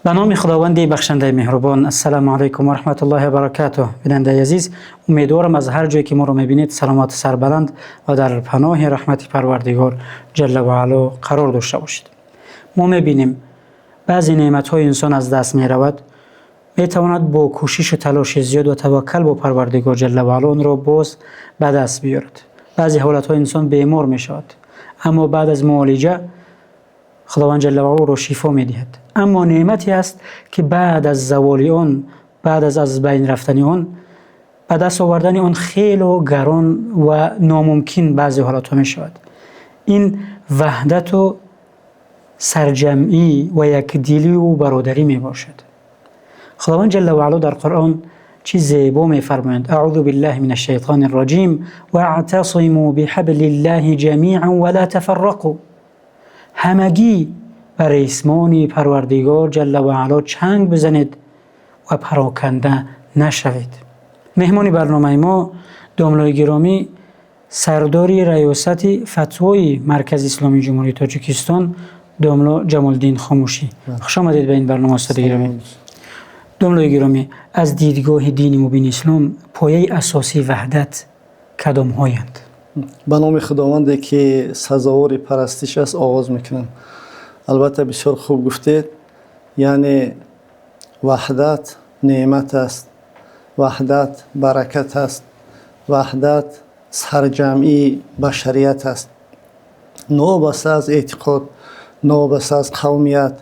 Ба номи Худованди бахшандаи меҳрубон. Ассалому алайкум ва раҳматуллоҳи ва баракатуҳ. Бинандаи азиз, умедворам, аз ҳар ҷое ки моро мебинед, саломату сарбаланд ва дар паноҳи раҳмати Парвардигор ҷалла ва аъло қарор дошта бошед. Мо мебинем, баъзе неъматҳои инсон аз даст меравад, метавонад бо кӯшишу талоши зиёд ва таваккал бо Парвардигор ҷалла ва аъло онро боз ба даст биёрад. Баъзе ҳолатҳо инсон бемор мешавад, аммо баъд аз муолиҷа Худованд ҷалла ва ӯро шифо медиҳад. Аммо неъмате ҳаст, ки баъд аз заволи он, баъд аз байн рафтани он, ба даст овардани он хело гарон ва номумкин баъзе ҳолатҳо мешавад. Ин ваҳдату сарҷамъӣ ва якдилию бародарӣ мебошад. Худованд ҷалла ва аъло дар Қуръон чӣ зебо мефармоянд: аъузу биллаҳи мин ашшайтони рраҷим, ваътасиму биҳаблиллаҳи ҷамиан ва ла тафаррақу. Ҳамагӣ ба ресмони Парвардигор ҷалла ва аъло чанг бизанед ва пароканда нашавед. Меҳмони барномаи мо домлои гиромӣ, сардори раёсати фатвои Маркази исломии Ҷумҳурии Тоҷикистон, домло Ҷамолиддин Хомӯшӣ. Хуш омадед ба ин барнома, устоди гиромӣ. Домлои гиромӣ, аз дидгоҳи дини мубини ислом пояи асосии ваҳдат кадомҳоянд? Ба номи Худованде ки сазовори парастиш аст оғоз мекунам. Албатта, бисёр хуб гуфтед, яъне ваҳдат неъмат аст, ваҳдат баракат аст, ваҳдат сарҷамъии башарият аст, новобаста аз эътиқод, новобаста аз қавмият,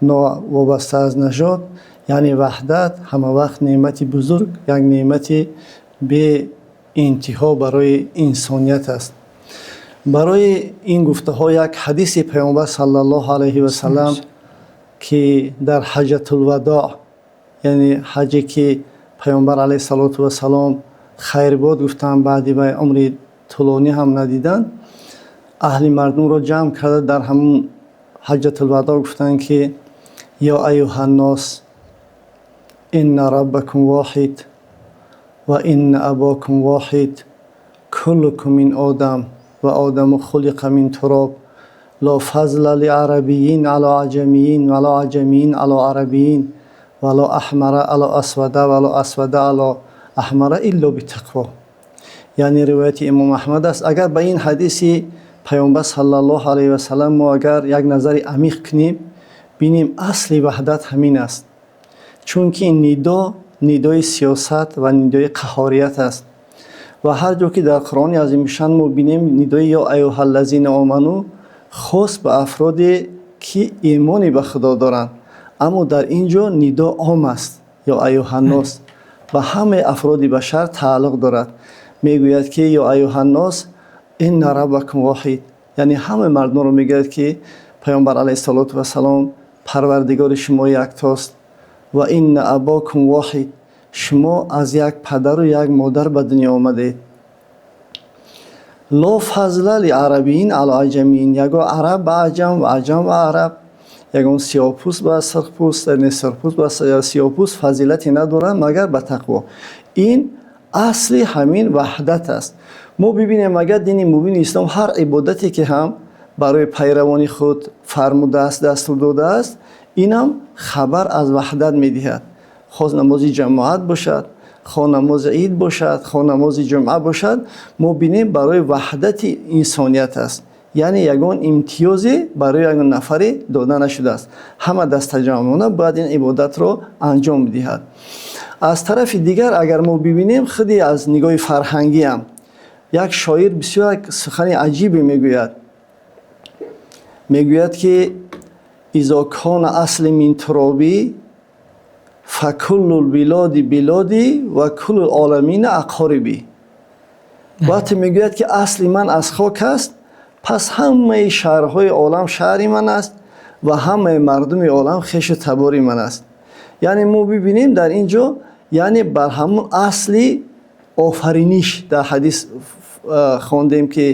новобаста аз нажод. Яъне ваҳдат ҳамавақт неъмати бузург, як неъмати беинтиҳо барои инсоният аст. Барои ин гуфтаҳо як ҳадиси Паёмбар саллаллоҳу алайҳи васалам, ки дар ҳаҷатулвадоъ, яъне ҳаҷе ки Паёмбар алайҳиссалоту вассалом хайрбод гуфтанд, баъди вай умри тӯлонӣ ҳам надиданд, аҳли мардумро ҷамъ карда, дар ҳамун ҳаҷатулвадоъ гуфтанд, ки ё аюҳаннос, инна раббакум воҳид ва инна абокум воҳид, куллукум мин одам ва одаму хулиқа мин туроб, ло фазла лиарабиин ало аҷамиин ва ло аҷамиин ало арабиин ва ло аҳмара ало асвада ва ло асвада ало аҳмара илло битақво. Яъне ривояти Имом Аҳмад аст. Агар ба ин ҳадиси Паёмбар саллаллоҳу алайҳи васалам мо агар як назари амиқ кунем, бинем, асли ваҳдат ҳамин аст, чунки ин нидо нидои сиёсат ва нидои қаҳорият аст. Ва ҳар ҷо ки дар Қуръони азимушшан мо бинем нидои ё аюҳаллазина оману, хос ба афроде ки имоне ба Худо доранд, аммо дар ин ҷо нидо ом аст: ё аюҳаннос, ба ҳамаи афроди башар тааллуқ дорад. Мегӯяд, ки ё аюҳаннос, инна раббакум воҳид, яъне ҳамаи мардумро мегӯяд, ки Паёмбар алайҳиссалоту вассалом, парвардигори шумо яктост, ва инна абокум воҳид, шумо аз як падару як модар ба дунё омадед, ло фазла лиарабиин ало аҷамиин, ягон араб ба аҷам ва аҷам ба араб, ягон сиёҳпӯст ба сурхпӯст, яъне сурхпӯст ба сиёҳпӯст фазилате надоранд, магар ба тақво. Ин асли ҳамин ваҳдат аст. Мо бибинем, агар дини мубини ислом ҳар ибодате ки ҳам барои пайравони худ фармудааст, дастур додааст, инам хабар аз ваҳдат медиҳад. Хоҳ намози ҷамоат бошад, хоҳ намози ид бошад, хоҳ намози ҷумъа бошад, мо бинем, барои ваҳдати инсоният аст. Яъне ягон имтиёзе барои ягон нафаре дода нашудааст, ҳама дастаҷамъона бояд ин ибодатро анҷом диҳад. Аз тарафи дигар, агар мо бибинем, худи аз нигоҳи фарҳангиам, як шоир бисёр як сухани аҷибе мегӯяд. Мегӯяд, ки изо кона асли мин туробӣ, факуллул билоди билоди ва куллул оламина ақорибӣ. Вақте мегӯяд, ки асли ман аз хок аст, пас ҳамаи шаҳрҳои олам шаҳри ман аст ва ҳамаи мардуми олам хешу табори ман аст. Яъне мо бибинем, дар ин ҷо, яъне бар ҳамун асли офариниш дар ҳадис хондем, ки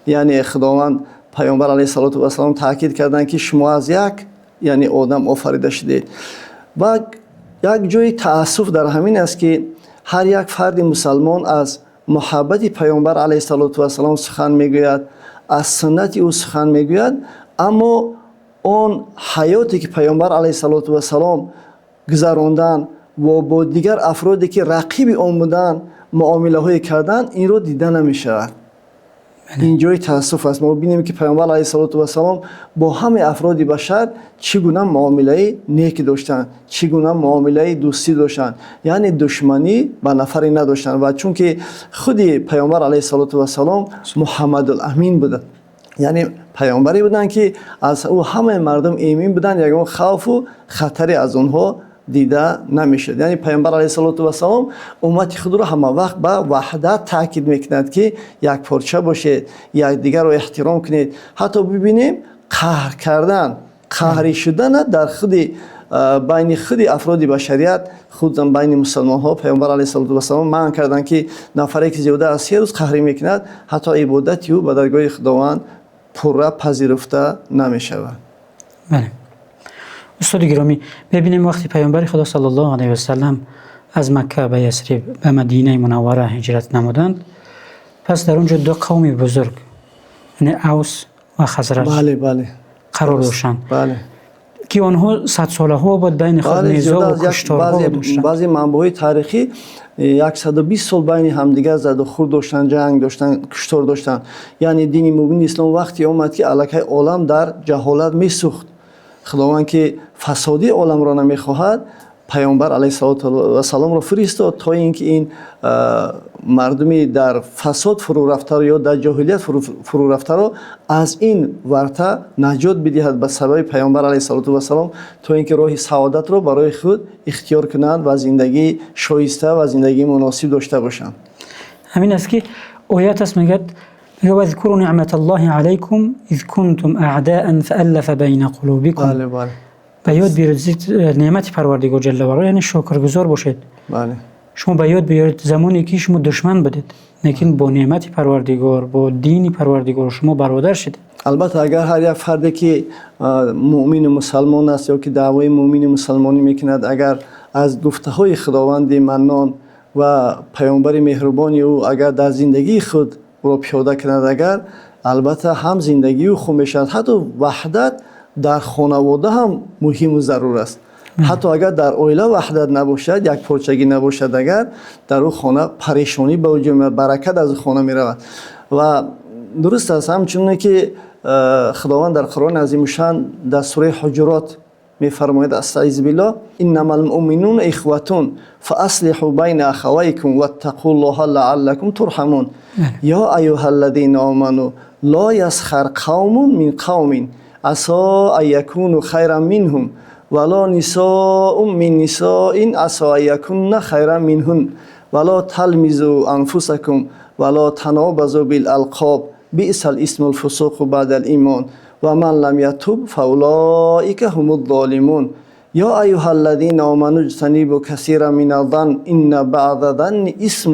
яъне Худованд, Паёмбар алайҳиссалоту вассалом таъкид карданд, ки шумо аз як, яъне одам офарида шудед. Ва як ҷои таассуф дар ҳамин аст, ки ҳар як фарди мусалмон аз муҳаббати Паёмбар алайҳиссалоту вассалом сухан мегӯяд, аз суннати ӯ сухан мегӯяд, аммо Он ҳаёте ки Паёмбар алайҳиссалоту вассалом гузаронданд ва бо дигар афроде ки рақиби он буданд муомилаҳое карданд, инро дида намешавад. Ин ҷои таассуф аст. Мо бинем, ки Паёмбар алайҳиссалоту вассалом бо ҳамаи афроди башар чӣ гуна муомилаи нек доштанд, чӣ гуна муомилаи дӯстӣ доштанд, яъне душманӣ ба нафаре надоштанд. Ва чунки худи Паёмбар алайҳиссалоту вассалом Муҳаммадул-Амин буданд, яъне паёмбаре буданд, ки аз ӯ ҳамаи мардум эмин буданд, ягон хавфу хатаре аз онҳо дида намешуд. Яъне Паёмбар алайҳиссалоту вассалом уммати худро ҳама вақт ба ваҳдат таъкид мекунад, ки якпорча бошед, якдигарро эҳтиром кунед. Ҳатто бибинем, қаҳр кардан, қаҳрӣ шудана дар худи байни худи афроди башарият, худ байни мусалмонҳо Паёмбар алайҳиссалоту вассалом манъ карданд, ки нафаре ки зиёда аз 3 рӯз қаҳрӣ мекунад, ҳатто ибодати ӯ ба даргоҳи Худованд пурра пазируфта намешавад. Бале, устоди гиромӣ, мебинем, вақте Паёмбари Худо саллаллоҳу алайҳи васаллам аз Макка ба Ясриб, ба Мадинаи Мунаввара ҳиҷрат намуданд, пас дар он ҷо ду қавми бузург, яъне Авс ва Хазраҷ, бале бале қарор доштанд, ки онҳо садсолаҳо буд байни худ низоъу кушторҳо доштанд. Баъзе манбаъҳои таърихӣ 120 сол байни ҳамдигар заду хӯрд доштанд, ҷанг доштанд, куштор доштанд. Яъне дини мубини ислом вақте омад, ки аллакай олам дар ҷаҳолат месӯхт. Худованд, ки фасоди оламро намехоҳад, Паёмбар алайҳиссалоту вассаломро фиристод, то ин ки ин мардуми дар фасод фурӯ рафтаро ё дар ҷоҳилият фурӯ рафтаро аз ин варта наҷот бидиҳад ба сабаби Паёмбар алайҳиссалоту вассалом, то ин ки роҳи саодатро барои худ ихтиёр кунанд ва зиндагии шоиста ва зиндагии муносиб дошта бошанд. Ҳамин аст, ки оят аст, мегӯяд: واذكروا نعمة الله عليكم إذ كنتم أعداء فألف بين قلوبكم. бале бале Ба ёд биёред неъмати Парвардигор ҷалла ва ала, яъне шукргузор бошед. Шумо ба ёд биёред замоне ки шумо душман будед, лекин бо неъмати Парвардигор, бо дини Парвардигор шумо бародар шудед. Албатта, агар ҳар як фарде ки муъмину мусалмон аст ё ки даъвои муъмини мусалмонӣ мекунад, агар аз гуфтаҳои Худованди Маннон ва паёмбари меҳрубони ӯ агар дар зиндагии худ ӯро пиёда кунад, агар албатта ҳам зиндагии ӯ хуб мешавад. Ҳатто ваҳдат дар хонавода ҳам муҳиму зарур аст. Ҳатто агар дар оила ваҳдат набошад, якпорчагӣ набошад, агар дар ӯ хона парешонӣ ба вуҷуд меояд, баракат аз ӯ хона меравад. Ва дуруст аст, ҳамчуноне ки Худованд дар Қуръони азимушшаън дар сураи Ҳуҷурот мефармояд: أستعيذ بالله، إنما المؤمنون إخوة فأصلحوا بين أخويكم واتقوا الله لعلكم ترحمون. يا أيها الذين آمنوا لا يسخر قوم من قوم عسى أن يكونوا خيرا منهم ولا نساء من نساء عسى أن يكن خيرا منهن ولا تلمزوا أنفسكم ولا تنابزوا بالألقاب بئس الاسم الفسوق بعد الإيمان ومن لم يتب فأولئك هم الظالمون. يا أيها الذين آمنوا اجتنبوا كثيرا من الظن إن بعض الظن إثم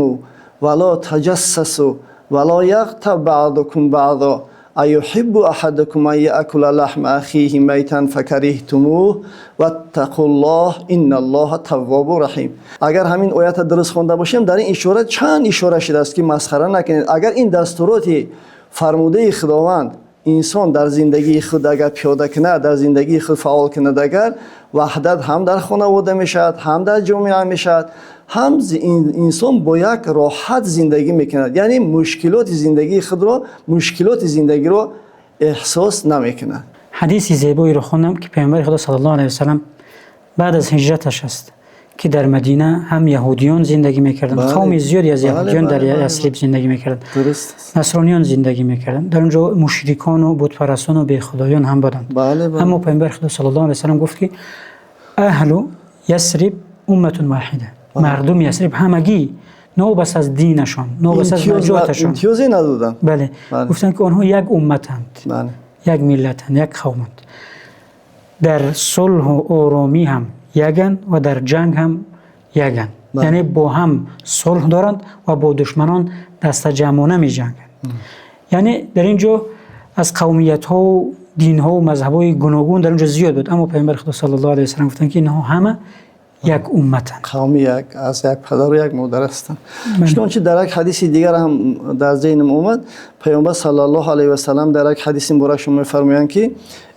ولا تجسسوا ولا يغتب بعضكم بعضا أيحب أحدكم أن يأكل لحم أخيه ميتا فكرهتموه واتقوا الله إن الله تواب رحيم. Агар ҳамин оята дуруст хонда бошем, дар ин ишора чанд ишора шудааст, ки масхара накунед. Агар ин дастуроти фармудаи Худованд инсон дар зиндагии худ агар пиёда кунад, дар зиндагии худ фаъол кунад, агар ваҳдат ҳам дар хонавода мешавад, ҳам дар ҷомеа мешавад, ҳам инсон бо як роҳат зиндагӣ мекунад, яъне мушкилоти зиндагии худро, мушкилоти зиндагиро эҳсос намекунад. Ҳадиси зебоеро хондам, ки Паёмбари Худо саллаллоҳу алайҳи васаллам баъд аз ҳиҷраташ аст, ки дар Мадина ҳам яҳудиён зиндагӣ мекарданд, қавми зиёде аз яҳудиён дар Ясриб зиндагӣ мекарданд, насрониён зиндагӣ мекарданд, дар он ҷо мушрикону бутпарастону бехудоён ҳам буданд. Аммо Паёмбари Худо саллаллоҳу алайҳи васаллам гуфт, ки أهل يثرب أمة واحدة. Мардуми Ясриб ҳамагӣ, новобаста аз динашон, новобаста аз наҷоташон, имтиёзе надоданд. Бале, гуфтанд, ки онҳо як умматанд, як миллатанд, як қавманд, дар сулҳу оромӣ ҳам яганд ва дар ҷанг ҳам яганд, яъне бо ҳам сулҳ доранд ва бо душманон дастаҷамъона меҷанганд. Яъне дар ин ҷо аз қавмиятҳову динҳову мазҳабҳои гуногун дар он ҷо зиёд буд, аммо Паёмбари Худо саллаллоҳу алайҳи васаллам гуфтанд, ки инҳо ҳама як умматанд. Қавми як, аз як падару як модар ҳастанд. Чунончи дар як ҳадиси дигар ҳам дар зеҳнам омад, Паёмбар саллаллоҳу алайҳи васаллам дар як ҳадиси муборакшон мефармоянд, ки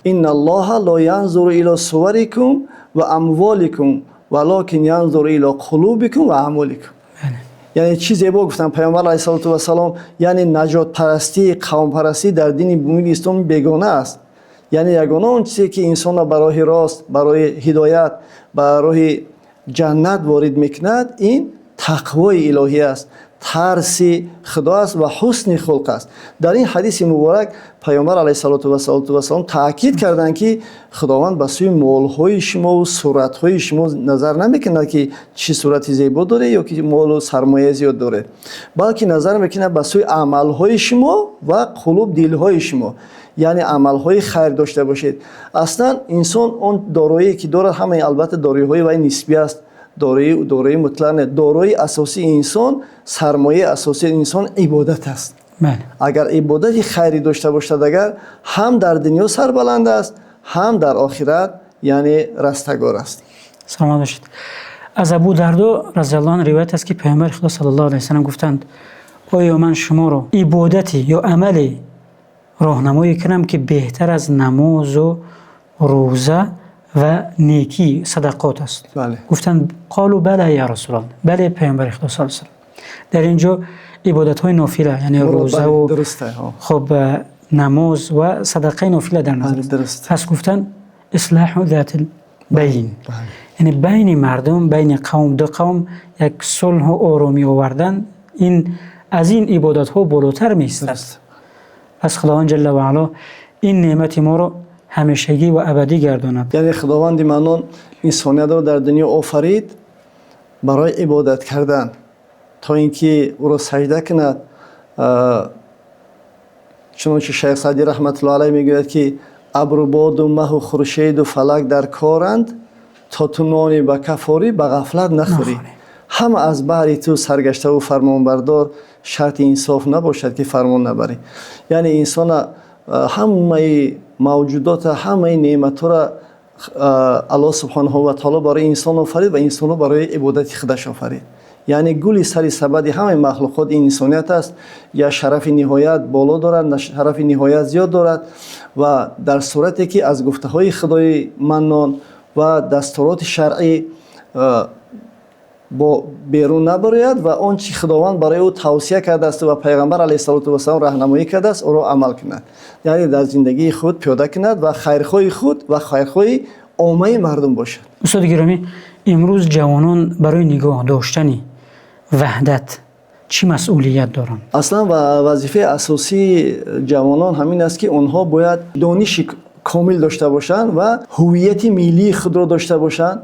инналлоҳа ло янзуру ило суварикум ва амволикум валокин янзуру ило қулубикум ва аъмоликум. Яъне чӣ зебо гуфтанд Паёмбар алайҳиссалоту вассалом, яъне наҷотпарастӣ, қавмпарастӣ дар дини мубини ислом бегона аст. Яъне ягона он чизе ки инсонро ба роҳи рост, барои ҳидоят, ба роҳи ҷаннат ворид мекунад, ин тақвои илоҳӣ аст, тарси Худо аст ва ҳусни хулқ аст. Дар ин ҳадиси муборак Паёмбар алайҳиссалоту вассалом таъкид карданд, ки Худованд ба сӯи молҳои шумо ва суратҳои шумо назар намекунад, ки чӣ сурати зебо доред ё ки молу сармоя зиёд доред, балки назар мекунад ба сӯи амалҳои шумо ва қулуб, дилҳои шумо. Яъне амалҳои хайр дошта бошед. Аслан инсон он дороие ки дорад, ҳамаи албатта дороиҳои вай нисбӣ аст, дорои мутлақ не. Дорои асосии инсон, сармояи асосии инсон ибодат аст. Агар ибодати хайре дошта бошад, агар ҳам дар дунё сарбаланд аст, ҳам дар охират, яъне растагор аст. Саломат бошед. Аз Абу Дардо разияллоҳу анҳу ривоят аст, ки Паёмбари Худо саллаллоҳу алайҳи васаллам гуфтанд: оё ман шуморо ибодате ё амале роҳнамоӣ кунам, ки беҳтар аз намозу рӯза ва некӣ садақот аст? Гуфтанд: қолу бала я расулаллоҳ, бале, Паёмбари Худо саллаллоҳу алайҳи васаллам. Дар инҷо ибодатҳои нофила, яъне рӯзаву хуб намоз ва садақаи нофила дар назар аст. Пас гуфтанд: ислоҳу затил байн, яъне байни мардум, байни қавм, ду қавм як сулҳу оромӣ овардан, ин аз ин ибодатҳо болотар меистад. Пас Худованд ҷалла ва ало ин неъмати моро ҳамешагӣ ва абадӣ гардонад. Яъне Худованди Маннон инсониятро дар дунё офарид барои ибодат кардан, то ин ки ӯро саҷда кунад. Чунончи Шайх Саъдӣ раҳматуллоҳи алайҳ мегӯяд, ки абру боду маҳу хуршеду фалак дар коранд, то ту нони ба каф орӣ, ба ғафлат нахӯрӣ. Ҳама аз баҳри ту саргаштаву фармонбардор, шарти инсоф набошад, ки фармон набарӣ. Яъне инсона ҳамаи мавҷудота, ҳамаи неъматҳоро Аллоҳ субҳонаҳу ва таоло барои инсон офарид ва инсонро барои ибодати худаш офарид. Яъне гули сари сабади ҳамаи махлуқот ин инсоният аст. Я шарафи ниҳоят боло дорад, на шарафи ниҳоят зиёд дорад ва дар сурате ки аз гуфтаҳои Худои Маннон ва дастуроти шаръӣ бо берун набарояд ва он чи Худованд барои ӯ тавсия кардааст ва Пайғамбар алайҳиссалоту вассалом раҳнамоӣ кардааст, ӯро амал кунад, яъне дар зиндагии худ пиёда кунад ва хайрхоҳи худ ва хайрхоҳи оммаи мардум бошад. Устоди гиромӣ, имрӯз ҷавонон барои нигоҳ доштани ваҳдат чӣ масъулият доранд? Аслан вазифаи асосии ҷавонон ҳамин аст, ки онҳо бояд дониши комил дошта бошанд ва ҳуввияти миллии худро дошта бошанд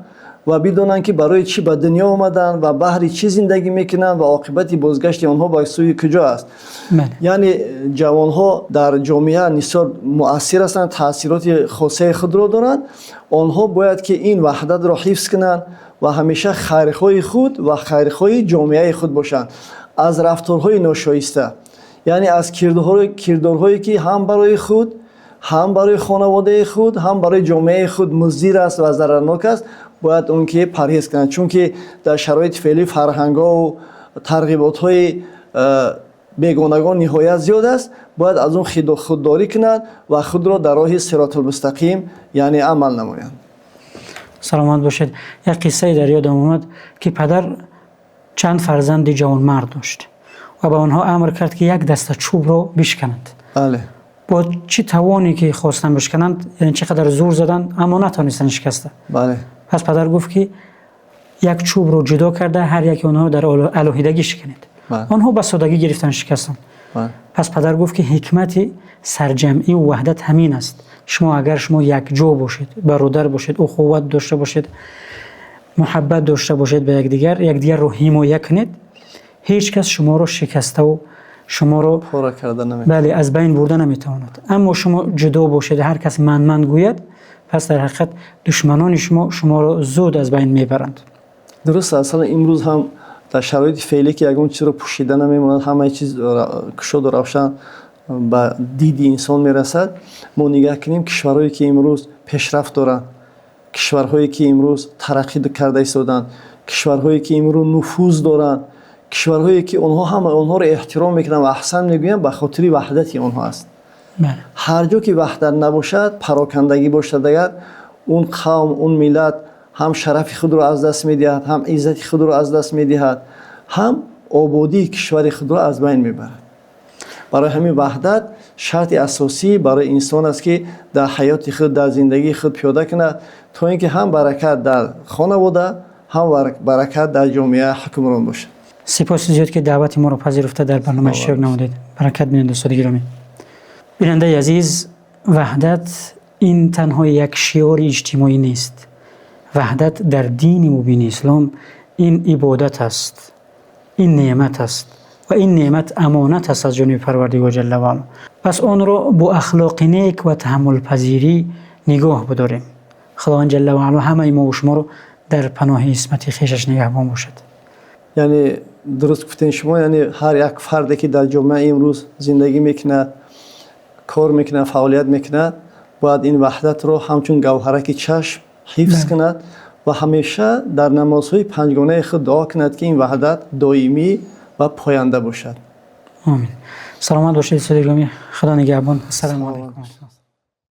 ва бидонанд, ки барои чӣ ба дунё омаданд ва баҳри чӣ зиндагӣ мекунанд ва оқибати бозгашти онҳо ба сӯи куҷо аст. Яъне ҷавонҳо дар ҷомеа нисбат муассир ҳастанд, таъсироти хосаи худро доранд. Онҳо бояд ки ин ваҳдатро ҳифз кунанд ва ҳамеша хайрхоҳи худ ва хайрхоҳи ҷомеаи худ бошанд. Аз рафторҳои ношоиста, яъне аз кирдорҳое ки ҳам барои худ, ҳам барои хонаводаи худ, ҳам барои ҷомеаи худ музир аст ва зарарнок аст, бояд он ки парҳез кунанд. Чунки дар шароити феълӣ фарҳангҳову тарғиботҳои бегонагон ниҳоят зиёд аст, бояд аз он худдорӣ кунанд ва худро дар роҳи сиротулмустақим, яъне амал намоянд. Саломат бошед. Як қиссае дар ёдам омад, ки падар чанд фарзанди ҷавонмард дошт ва ба онҳо амр кард, ки як даста чӯбро бишкананд. Бо чӣ тавоне ки хостанд бишкананд, яъне чӣ қадар зур заданд, аммо натавонистанд шикаста. Пас падар гуфт, ки як чӯбро ҷудо карда, ҳар яке онҳо дар алоҳидагӣ шиканед. Онҳо ба содагӣ гирифтан, шикастанд. Пас падар гуфт, ки ҳикмати сарҷамъӣ ва ваҳдат ҳамин аст. Шумо агар шумо якҷо бошед, бародар бошед, ухувват дошта бошед, муҳаббат дошта бошед ба якдигар, якдигарро ҳимоя кунед, ҳеҷ кас шуморо шикаставу шуморо пора карда наметавонад. Бале, аз байн бурда наметавонад. Аммо шумо ҷудо бошед, ҳар кас ман-ман гӯяд, пас дар ҳақиқат душманони шумо шуморо зуд аз байн мебаранд. Дуруст аст. Аслан имрӯз ҳам дар шароити феълӣ, ки ягон чизро пӯшида намемонад, ҳамаи чиз кушоду равшан ба диди инсон мерасад. Мо нигаҳ кунем кишварҳое ки имрӯз пешрафт доранд, Кишварҳое ки имрӯз тараққӣ карда истоданд, кишварҳое ки имрӯз нуфуз доранд, кишварҳое ки онҳо ҳама онҳоро эҳтиром мекунанд ва аҳсан мегӯянд, ба хотири ваҳдати онҳо аст. Ҳар ҷо ки ваҳдат набошад, парокандагӣ бошад, агар он қавм, он миллат ҳам шарафи худро аз даст медиҳад, ҳам иззати худро аз даст медиҳад, ҳам ободии кишвари худро аз байн мебарад. Барои ҳамин ваҳдат шарти асосӣ барои инсон аст, ки дар ҳаёти худ, дар зиндагии худ пиёда кунад, то ин ки ҳам баракат дар хонавода, ҳам баракат дар ҷомеа ҳукмрон бошад. Сипоси зиёд, ки даъвати моро пазируфта дар барнома иштирок намудед. Баракат бинед, дӯстони гиромӣ. Бинандаи азиз, ваҳдат ин танҳо як шиори иҷтимоӣ нест. Ваҳдат дар дини мубини ислом ин ибодат аст, ин неъмат аст ва ин неъмат амонат аст аз ҷониби Парвардигор ҷалла ва ало. Пас онро бо ахлоқи нек ва таҳаммулпазирӣ нигоҳ бидорем. Худованд ҷалла ва ало ҳамаи мо ва шуморо дар паноҳи исмати хешаш нигаҳбон бошад. Яъне дуруст гуфтем шумо, яъне ҳар як фарде ки дар ҷомеа имрӯз зиндагӣ мекунад, кор мекунад, фаъолият мекунад, бояд ин ваҳдатро ҳамчун гавҳараки чашм ҳифз кунад ва ҳамеша дар намозҳои панҷгонаи худ дуо кунад, ки ин ваҳдат доимӣ ва поянда бошад. Омин. Саломат бошед, дӯстони гиромӣ. Худо нигаҳбон. Ассалому алайкум.